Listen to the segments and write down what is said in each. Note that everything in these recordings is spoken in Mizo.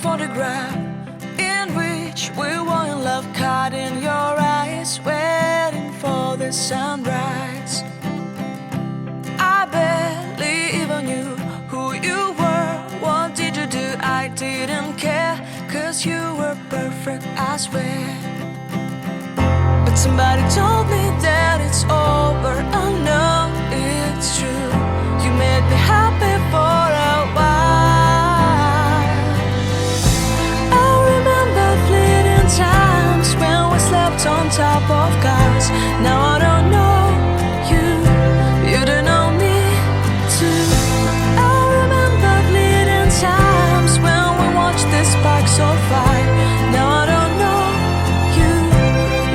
photograph in which we were in love, caught in your eyes, waiting for the sunrise. I barely even knew who you were. What did you do? I didn't care, cause you were perfect, I swear. But somebody told me that it's over. I know it's true. You made me happy for a while. I remember fleeting times when we slept on top of cars. Now I don't know you, you don't know me too. I remember fleeting times when we watched the sparks of fire. Now I don't know you,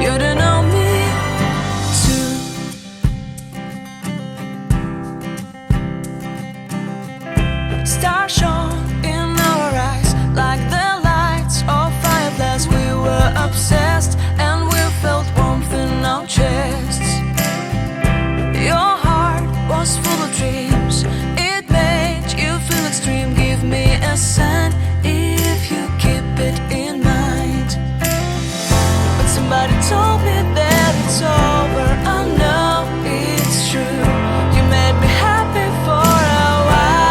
you don't know me too. Stars shone in our eyes like the lights of fireflies. We were obsessed and we felt warmth in our chests. Your heart was full of dreams. It made you feel extreme. Give me a sign if you keep it in mind. But somebody told me that it's over. I know it's true. You made me happy for a while.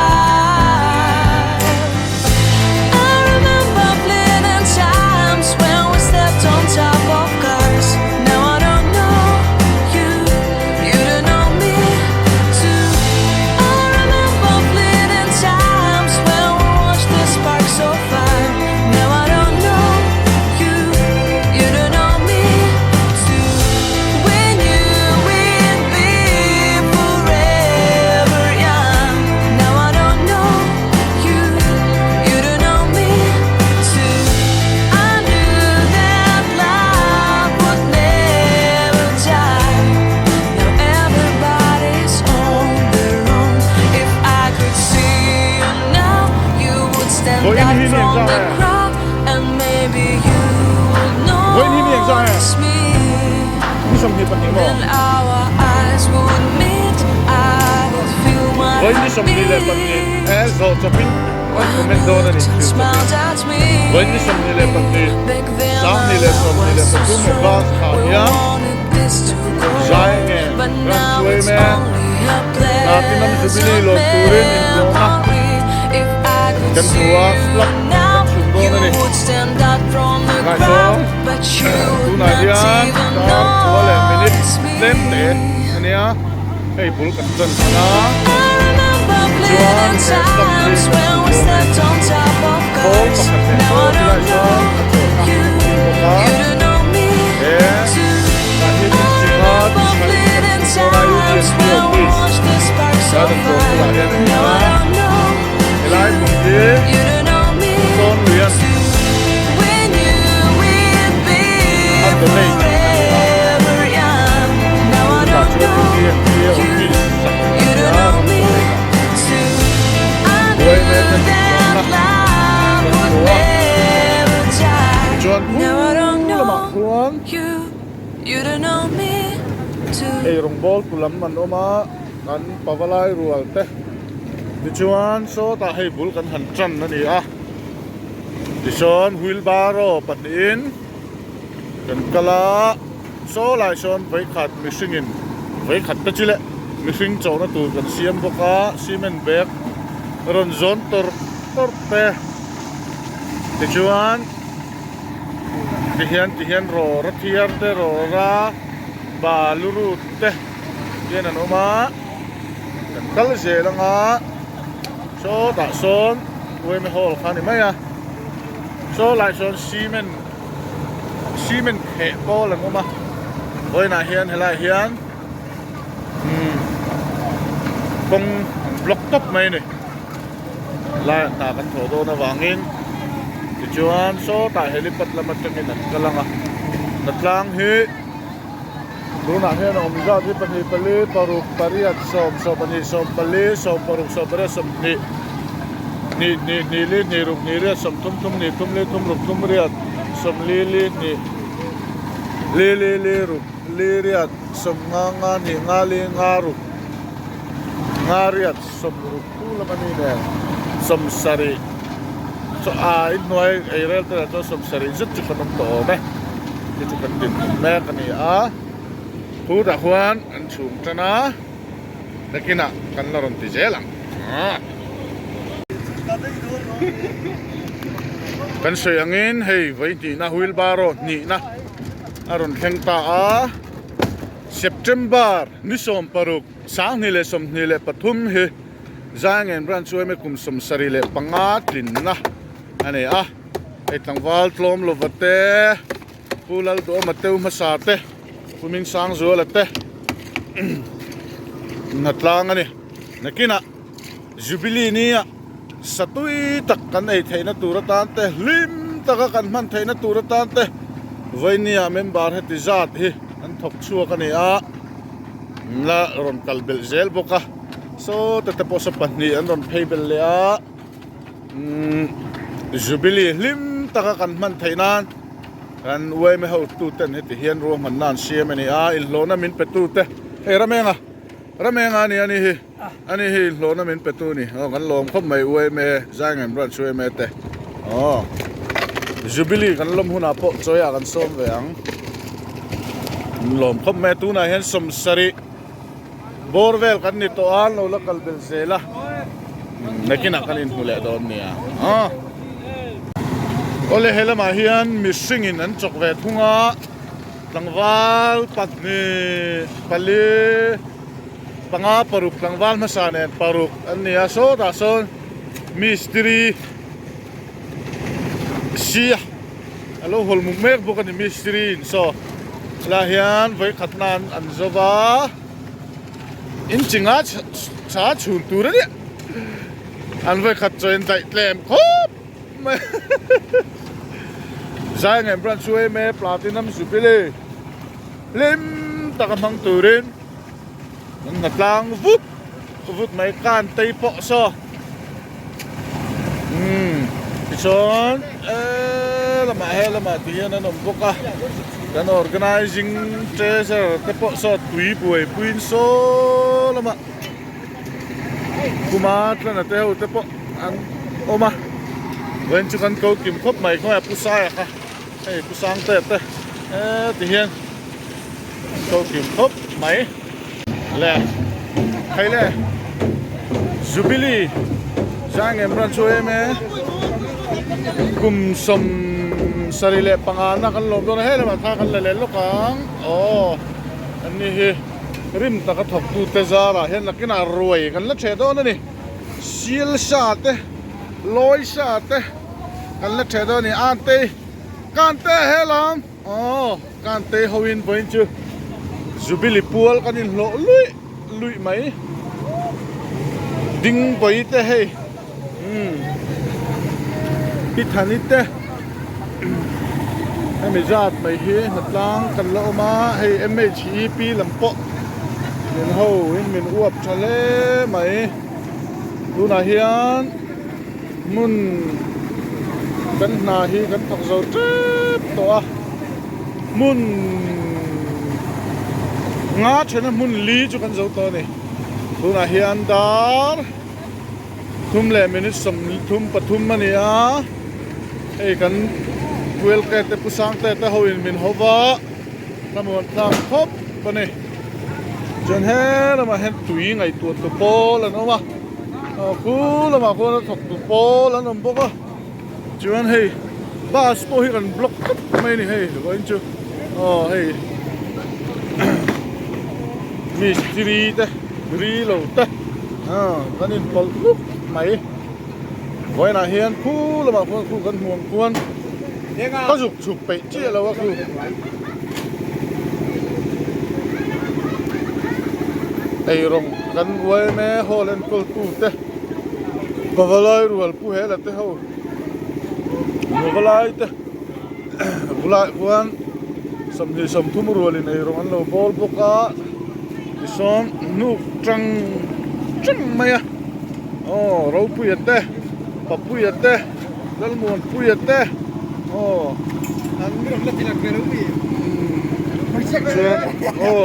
I remember fleeting times when we slept on top of cars. Now I don't know you, you don't know me too. I remember fleeting times when we watched the sparks of fire. Now I don't know you, you don't know me too. We knew we'd be forever young. Now I don't know you, you don't know me too. I knew that love would never die. Now everybody's on their own. If I could see you now, you would stand out from the crowd, and maybe you would notice me. Then our eyes would meet. I would feel my heartbeat. When you smiled at me. Back then our love was so strong. We wanted this to go on, but now it's only a pleasant memory. If I could see you now, you would stand out from the crowd, but you would not even notice me. Hei bul kan tan a I remember chuan fleeting he slap hi times kan when chhun we dawn a ni slept on top of khawl cars. pakhat leh Now saw I tilai don't sawn know a chawhna you, a ni bawk a you don't know me he too. tah hian in I chi kha remember chi khat in kan fleeting chhun dawn a times U G N P when we office watched the sparks chuan of an dawr fire. bulah hian a ni Now a I don't know helai you, hmun hi you don't know me sawn lui an too. We knew we'd be a donate a ni a forever young. Now I chutah don't chuan know U G N P you, office sak a you ni don't a know rawn me donate a too. I buai knew mek a ni that chuanna love kan would hmu a never die. tichuan Now I don't khu lamah know khuan you, you don't know me too. Ei rawng bawl tu lam an awm a kan pavalai rual te tichuan sawtah hei bul kan han tan a ni a tisawn wheelbarrow pahnihin kan kal a saw lai sawn vawikhat mihringin vawikhat te chi leh mihring chawhna tur kan siam bawk a cement bag rawn zawn tawrh tawrh te tichuan tihian tihian rawra thiar te rawra balu rut te hian an awm a kan kal zel ang a sawtah sawn uaime hall kha a ni mai a saw lai sawn cement cement heh pawl an awm a vawiinah hian helaiah hian umm kawng an block tawp mai a ni helaiah hna kan thawh dawn avangin tichuan sawtah helipad lam atangin an kal ang a hnatlang hi tunah hian a awm zat hi pahnih pali paruk pariat sawm sawm pahnih sawm pali sawm paruk sawm pariat sawmhnih hnih hnih hnih li hnih ruk hnih riat sawmthum thum hnih thum li thum ruk thum riat sawmli li hnih li li li ruk li riat sawm nga nga hnih nga li nga ruk nga riat sawm ruk thu lam a ni nen sawm sarih. ah inhnuai ei rel te lah chuan sawmsarih zet chu kan awm tawh awm e chu chu kan dinhmun mek a ni a khutah khuan an chhum tan a nakinah kan la rawn ti zel ang kan sawi angin hei vawi hnihna wheelbarrow hnihna a rawn thleng ta a September ni 16 2023 hi Zaingen Branch yma kum 75 tlinna a ni a hei tlangval tlawm lova te Pu Lalduhawma teu hmasa te Pu Mingsangzuala te hnatlang a ni nakinah Jubilee nia satui tak kan ei theihna tur atan te hlim taka kan hman theihna tur atan te vawinia member heti zat hi an thawk chhuak a ni a la rawn kal belh zel bawk a sawta te pawh saw pahnih an rawn phei belh leh a umm Jubilee hlim taka kan hman theih nan kan yma hotu ten heti hian ruahmanna an siam a ni a inhlawhna min pe tu te hei Ramenga Ramenga a ni a ni hi. Ani hi hlawhna min pe tu ni. Aw kan lawm khawp mai UMA Zaingen Branch UMA te. Aw Jubilee kan lawm hunah pawh chawiah kan sawm ve ang. Lawm khawp mai a tunah hian sawmsarih bawr vel kan ni tawh a an lo la kal belh zel a. Nakinah kan inhmu leh dawn nia. Aw Awle he lamah hian mihringin an chawk ve thung a tlangval pahnih pali. Panga paruk tlangval hmasa nen paruk an ni a sawtah sawn mistiri sia a lo hawl muk mek bawk a ni mistiri in saw helaiah hian vawikhat nan an zo va in chi nga tha chhun tur a nia an vawikhat chaw in daih tlem khawp mai Zaingen branch yma platinum jubilee hlim taka hmang turin. An hna tlang vut vut mai kan tei pawh saw umm tichuan he lamah he lamah ti hian an awm bawk a kan organizing treasurer te pawh saw tui buaipuiin saw lamah kuma tlana te ho te pawh an awm a vawiin chu kan ko kim khawp mai khawnge pu saia kha hei pu sangte te heti hian. Ko kim khawp mai le hei le Jubilee Zaingen branch chu em e kum 75 na kan lawm dawn a he lamah thla kan la leh lawk ang aw an ni hi rim taka thawk tu te zarah hian nakinah ruai kan la ṭheh dawn a ni sil sa te lawi sa te kan la ṭheh dawn a ni ante kante he lam. Aw, kan tei ho in vawiin chu Jubilee pual kan inhlawh luih luih mai. Ding vawi te hei umm Pithani te hemi zat mai hi hnatlang kan la awm a, hei MHEP lam pawh min ho in min uap tha hle mai. Tunah hian. Hmun kan hna hi kan thawk zo tep tawh a, hmun nga thena hmun li chu kan zo tawh a ni. Tunah hian dar thum leh minute 33 a ni a, hei kan Puelke te Pu Sangte te ho in min hova thlamuan thlak khawp a ni. Chuan he lamah hian tui ngaihtuah tu pawl an awm a. Aw khu lamah khuan a thawk tu pawl an awm bawk a chuan hei bus pawh hi kan block tawp mai a ni hei vawiin chu aw hei mistiri te ri lo te aw kan inpawlh hlup mai vawiinah hian khu lamah khuan khu kan hmuh ang khuan ka zuk chhuk peih chiah lo a khu. Eirawng kan yma hall enkawl tu te pavalai rual pu hela te ho pavalai te bulah khuan 23 rualin eirawng an lo bawl bawk a tisawn hnuk tang tang mai a aw ropuia te papuia te. Lalmuanpuia te aw an chuan aw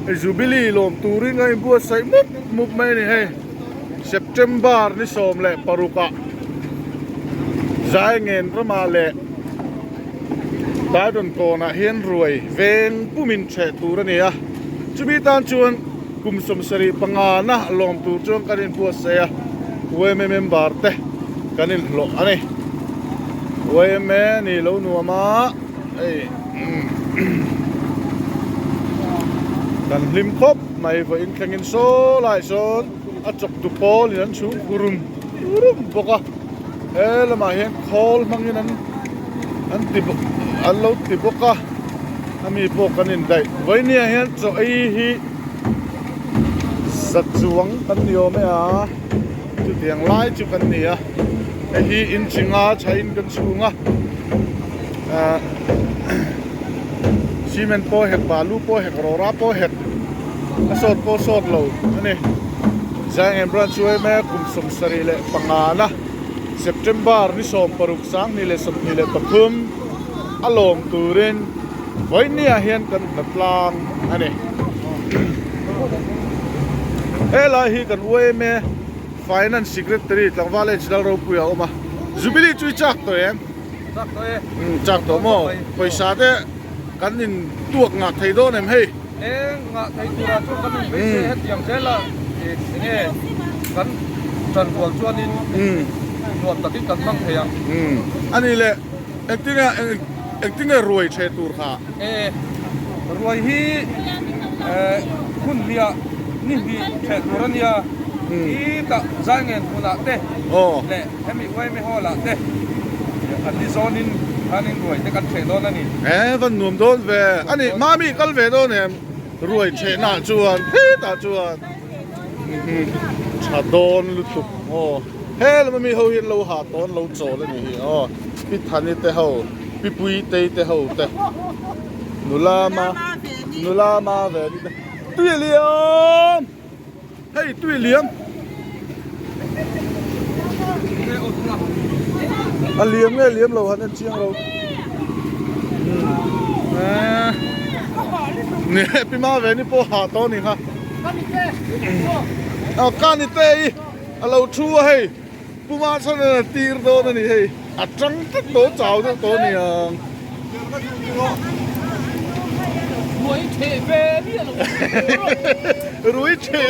hei Jubilee lawm turin a inbuatsaih mup mup mai a ni hei September ni 16 ah. Zaingen ramah leh Taidon kawnah hian ruai veng pumin ṭheh tur a ni a, chumi tan chuan kum 75 na lawm tur chuan kan inbuatsaih a, yma member te kan inhlawh a ni. Yma ni lo nuam a, hei kan hlim khawp mai vawiin thlengin saw laiah sawn a chawk du pawlin an chhung rum rum bawk a. He lamah hian khawl hmangin an an ti bawk an lo ti bawk a a mi pawh kan indaih vawinia hian chaw ei hi za chuang kan ni awm e a chutiang lai chu kan ni a hei hi inchhinga chhain kan chhung a ah cement pawh hek balu pawh hek rawra pawh hek a sawt pawh sawt lo a ni. Zaingen branch yma kum 75 na September ni 16 2023 a lawm turin vawinia hian kan hna tlang a ni. Helai hi kan yma Finance Secretary tlangval H Lalropuia a awm a, Jubilee chu i chak tawh em? Chak tawh e. Chak tawh maw? Pawisa te kan intuak ngah thei dawn em hei? Eng ngah thei tura chu kan in beisei hetiang zel a enge kan tan rual chuanin nuam takin kan hmang thei ang. A ni le, engtinge engtinge ruai the tur kha? E, ruai hi hun hliah ni hnih the tur a nia, i tah Zaingen hmunah te leh hemi Uaimi Hall ah te an ni zawnin khanin ruai te kan ṭheh dawn a ni. E van nuam dawn ve a ni. Mami kal ve dawn em? Ruai ṭhehna ah chuan hetah chuan ṭha dawn lutuk aw. He lama mi ho hian lo hah tawn lo chawl a ni hi aw. Pi Thani te ho, Pi Puitei te ho te, nula ma nula ma ve ni te. Tui a liam! Hei tui liam a liam nge liam lo han en chiang lo ni pi ma ve ni pawh hah tawh ni kha a ka ni te i a lo thu a hei puma chhan a tir dawn a ni hei a tang tlat tawh chau deuh tawh a ni ang. Rui theh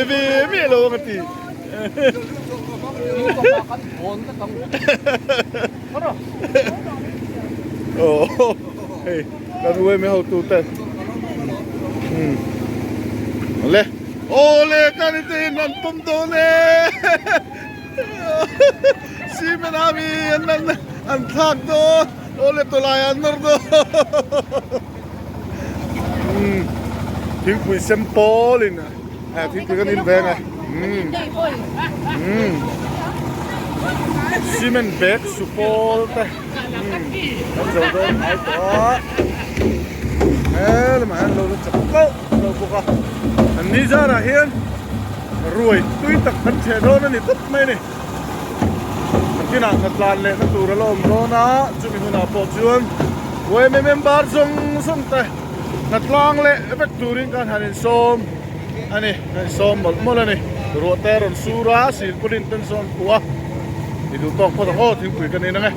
ve miah lo ang a ti. Aw hei kan ruai mai hotu te awle awle ka ni te in an pawm dawn e cement a mi an an thlak dawn awle tawlai an nawr dawn. Thingpui sem pawlin thingpui kan in veng a cement bag su pawl te kan zo dawn hnai tawh a he lamah hian lo la chak kauh lo bawk a an ni zarah hian ruai tui tak kan chheh dawn a ni tawp mai a ni nakinah hnatlan lehna tur a la awm dawn a chumi hunah pawh chuan yma member zawng zawng te hnatlang leh vek turin kan han insawm a ni kan insawm mawlh mawlh a ni ruah te a rawn sur a silpawlin ten sawn khuh a i duh tawk phawt ang aw thingpui ka nin ang e.